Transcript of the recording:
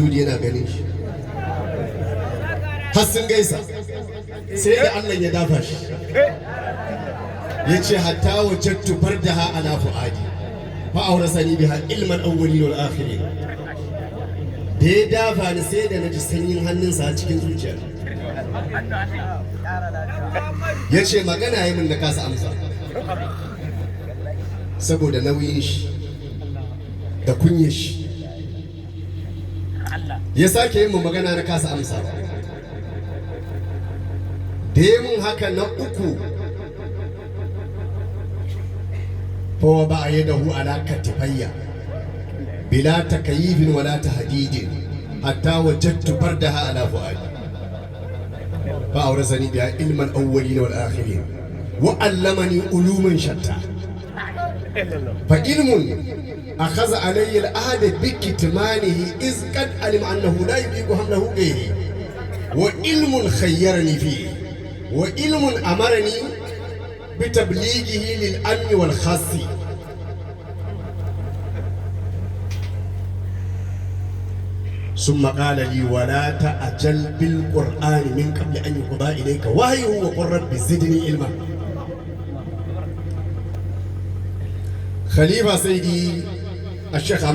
Wujudi yana ganin shi har sun gaisa, sai da Allah ya dafa shi, ya ce hatta wajattu fardaha ala fuadi fa awrasani biha ilman awwalin wal akhirin. Da ya dafa ni, sai da naji sanyin hannunsa a cikin zuciya. Ya ce magana ya min na kasa amsa saboda nauyin shi da kunyar shi. Ya sake yin mu magana, na kasa amsa. Da ya mun haka na uku, fawa ba a yadahu ala katifayya bila takayifin wala tahdidin hatta wajadtu fardaha ala fuadi fa awrasani biha ilman awwalin wal akhirin wa allamani uluman shatta. Fa ilmun akhadha alayya al-ahd bi kitmanihi iz qad alima annahu la yubiqu hamlahu ghayri, wa ilmun khayyarani fihi, wa ilmun amarani bi tablighihi lil ammi wal khassi. ثم قال لي: ولا تعجل بالقرآن من قبل أن يقضى إليك وحيه، وقل رب زدني علما. خليفة سيدي الشيخ.